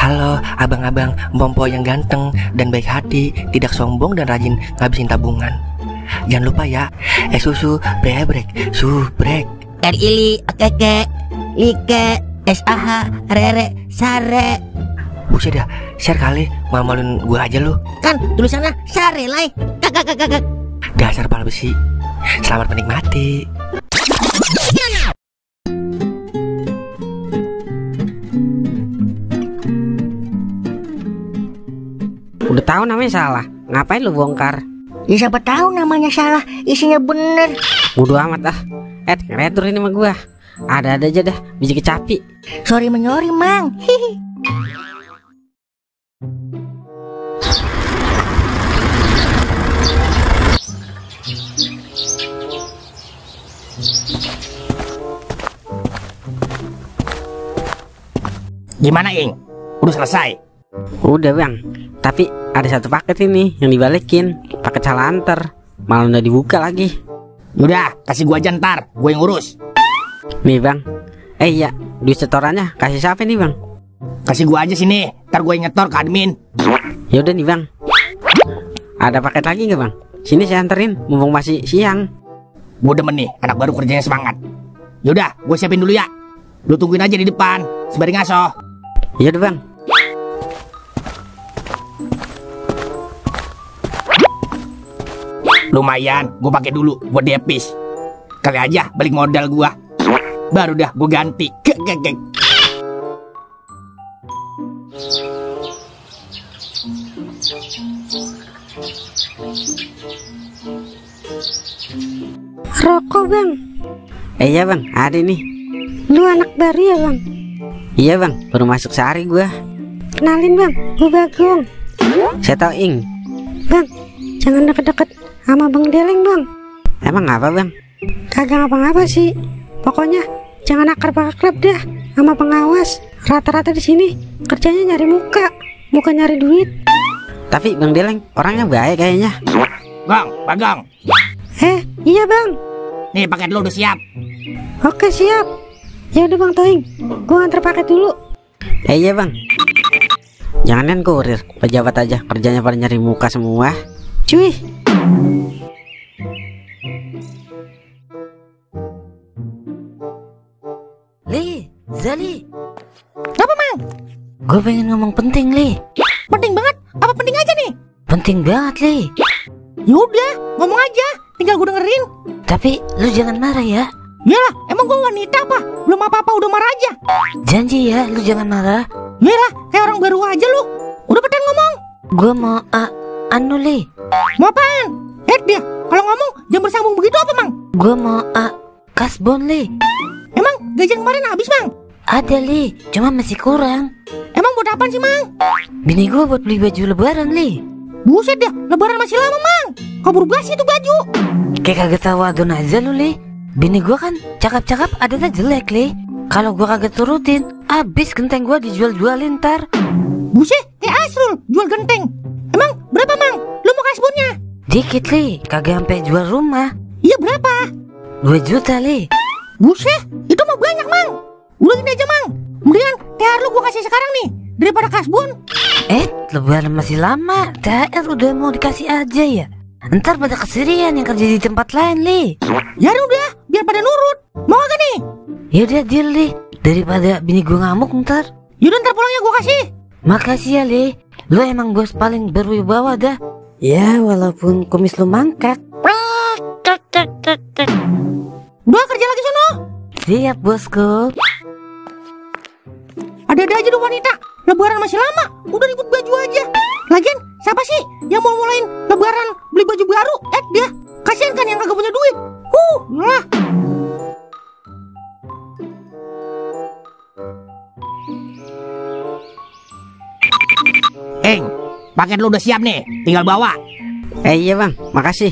Halo abang-abang Mpompo yang ganteng dan baik hati, tidak sombong dan rajin ngabisin tabungan. Jangan lupa ya, susu brebrek, subrek. Ili, okeke, like, SAH, rere, sare. Buset dah, share kali, malu-maluin gue aja lu. Kan tulisannya sare lai. Kakak. Dasar pala besi. Selamat menikmati. Udah tahu namanya salah, ngapain lu bongkar? Ya siapa tahu namanya salah, isinya bener. Bodo amat ah. Retur ini sama gua. Ada-ada aja dah, biji kecapi. Sorry menyori mang. Hihi. Gimana Ing? Udah selesai? Udah bang, tapi ada satu paket ini yang dibalikin, paket salah antar, malah udah dibuka lagi. Yaudah, kasih gua aja ntar, gue yang ngurus. Nih bang, iya, duit setorannya kasih siapa nih bang? Kasih gua aja sini, ntar gue yang nyetor ke admin. Yaudah nih bang. Ada paket lagi nggak bang? Sini saya anterin, mumpung masih siang. Gue demen nih, anak baru kerjanya semangat. Yaudah, gue siapin dulu ya. Lu tungguin aja di depan, sembari ngaso. Yaudah bang. Lumayan, gue pakai dulu buat depis. Kali aja balik modal gua. Baru dah gue ganti. Gek. Rokok bang. Iya bang, ada nih. Lu anak baru ya bang? Iya bang, baru masuk sehari gua. Kenalin bang, gue Bagong. Saya tau Ing. Bang, jangan deket-deket sama Bang Deleng bang. Emang apa bang? Kagak ngapa-ngapa sih. Pokoknya jangan akrab-akrab dah sama pengawas. Rata-rata di sini kerjanya nyari muka, bukan nyari duit. Tapi Bang Deleng orangnya baik kayaknya. Bagong. Iya bang. Nih paket lu udah siap. Oke siap. Ya udah bang Toing, gue antar paket dulu. Iya bang. Jangan kan kurir, pejabat aja kerjanya pada nyari muka semua. Cuy. Li, Zali. Apa mang? Gue pengen ngomong penting, Li. Penting banget? Apa penting aja nih? Penting banget, Li. Yaudah, ngomong aja, tinggal gue dengerin. Tapi lu jangan marah ya. Yalah, emang gue wanita apa? Belum apa-apa udah marah aja. Janji ya, lu jangan marah. Yalah, kayak orang baru aja lu. Udah petan ngomong. Gue mau anu Li. Mau apaan? Dia, kalau ngomong jangan bersambung begitu apa mang? Gue mau kasbon Li. Emang gajian kemarin habis mang? Ada Li, cuma masih kurang. Emang buat apaan sih mang? Bini gue buat beli baju lebaran Li. Buset dah, lebaran masih lama mang. Kabur basi itu baju. Kayak kagak tahu adon aja lu Li. Bini gue kan cakap-cakap adanya jelek Li. Kalau gue kagak turutin, abis genteng gue dijual-jualin ntar. Buset, kayak Asrul jual genteng. Emang berapa mang? Lu mau kasbonnya? Dikit Li, kagak sampai jual rumah. Iya berapa? 2 juta Li. Buset, itu mah banyak mang. Udah gini aja mang, mendingan THR lu gue kasih sekarang nih daripada kasbon. Lebaran masih lama, THR udah mau dikasih aja ya. Ntar pada keserian yang kerja di tempat lain Li. Ya udah, biar pada nurut. Mau gak nih? Yaudah deal Li, daripada bini gue ngamuk ntar. Yaudah ntar pulangnya gue kasih. Makasih ya Li, lu emang bos paling berwibawa dah. Ya walaupun kumis lu mangkak. Udah kerja lagi sono. Siap bosku. Ada-ada aja tuh wanita. Lebaran masih lama, udah ribut baju aja. Lagian siapa sih yang mau mulain lebaran beli baju baru? Dia, kasihan kan yang kagak punya duit. Lah. Paket lu udah siap nih, tinggal bawa. Iya bang, makasih.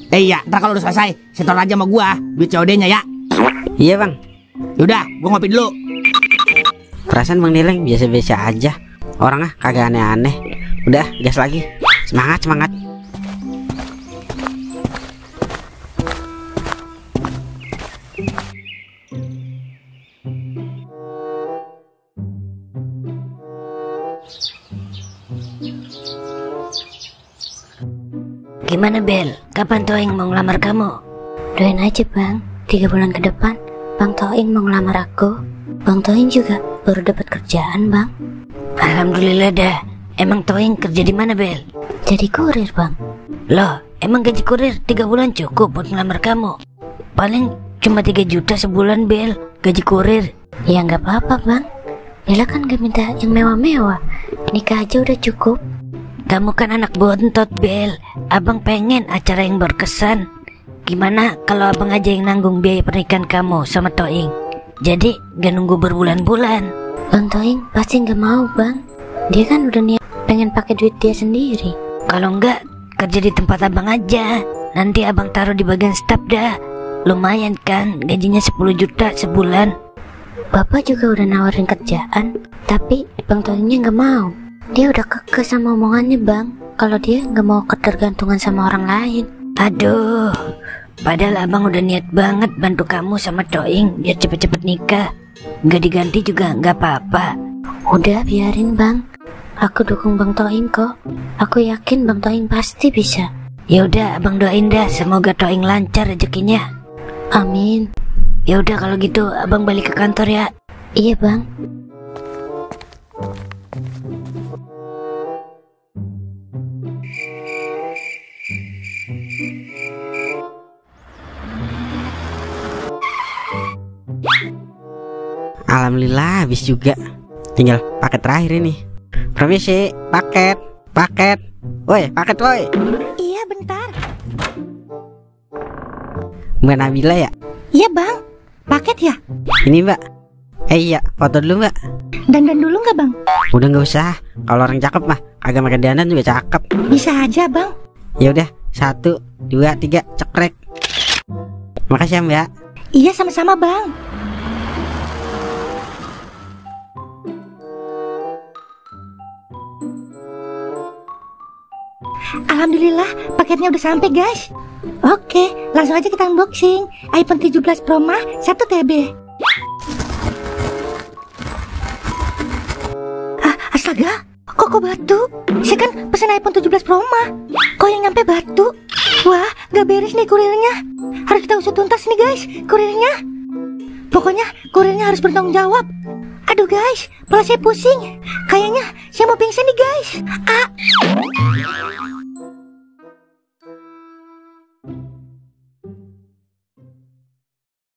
Iya, ntar kalau udah selesai, setor aja sama gua duit COD-nya ya. Iya bang. Yaudah, gua ngopi dulu. Perasaan Bang Deleng biasa-biasa aja. Orangnya kagak aneh-aneh. Udah, gas lagi. Semangat. Gimana Bel? Kapan Toing mau ngelamar kamu? Doain aja bang, 3 bulan ke depan Bang Toing mau ngelamar aku. Bang Toing juga baru dapat kerjaan bang. Alhamdulillah dah. Emang Toing kerja di mana Bel? Jadi kurir bang. Loh, emang gaji kurir 3 bulan cukup buat ngelamar kamu? Paling cuma 3 juta sebulan Bel, gaji kurir. Ya nggak apa-apa bang, Bella kan gak minta yang mewah-mewah, nikah aja udah cukup. Kamu kan anak bontot Bel, abang pengen acara yang berkesan. Gimana kalau abang aja yang nanggung biaya pernikahan kamu sama Toing? Jadi gak nunggu berbulan-bulan. Bang Toing pasti gak mau bang, dia kan udah niat pengen pakai duit dia sendiri. Kalau enggak, kerja di tempat abang aja. Nanti abang taruh di bagian staf dah. Lumayan kan, gajinya 10 juta sebulan. Bapak juga udah nawarin kerjaan, tapi Bang Toingnya gak mau. Dia udah kekeh sama omongannya bang, kalau dia gak mau ketergantungan sama orang lain. Aduh, padahal abang udah niat banget bantu kamu sama Toing biar cepet-cepet nikah. Gak diganti juga gak apa-apa. Udah biarin bang, aku dukung Bang Toing kok. Aku yakin Bang Toing pasti bisa. Ya udah, abang doain dah, semoga Toing lancar rezekinya. Amin. Ya udah kalau gitu abang balik ke kantor ya. Iya bang. Alhamdulillah habis juga. Tinggal paket terakhir ini. Permisi, paket. Woi, paket woi. Iya bentar. Mbak Nabila ya? Iya bang, paket ya? Ini mbak. Iya, foto dulu mbak. Dandan dulu nggak bang? Udah nggak usah. Kalau orang cakep mah kagak pakai dandan juga cakep. Bisa aja bang. Ya udah, 1, 2, 3, cekrek. Makasih ya mbak. Iya sama-sama bang. Alhamdulillah paketnya udah sampai guys. Oke, langsung aja kita unboxing iPhone 17 Pro Max 1 TB. Astaga, kok batu? Saya kan pesen iPhone 17 Pro Max, kok yang nyampe batu? Wah, gak beres nih kurirnya. Harus kita usut tuntas nih guys, kurirnya. Pokoknya kurirnya harus bertanggung jawab. Aduh guys, kepala saya pusing. Kayaknya saya mau pingsan nih guys.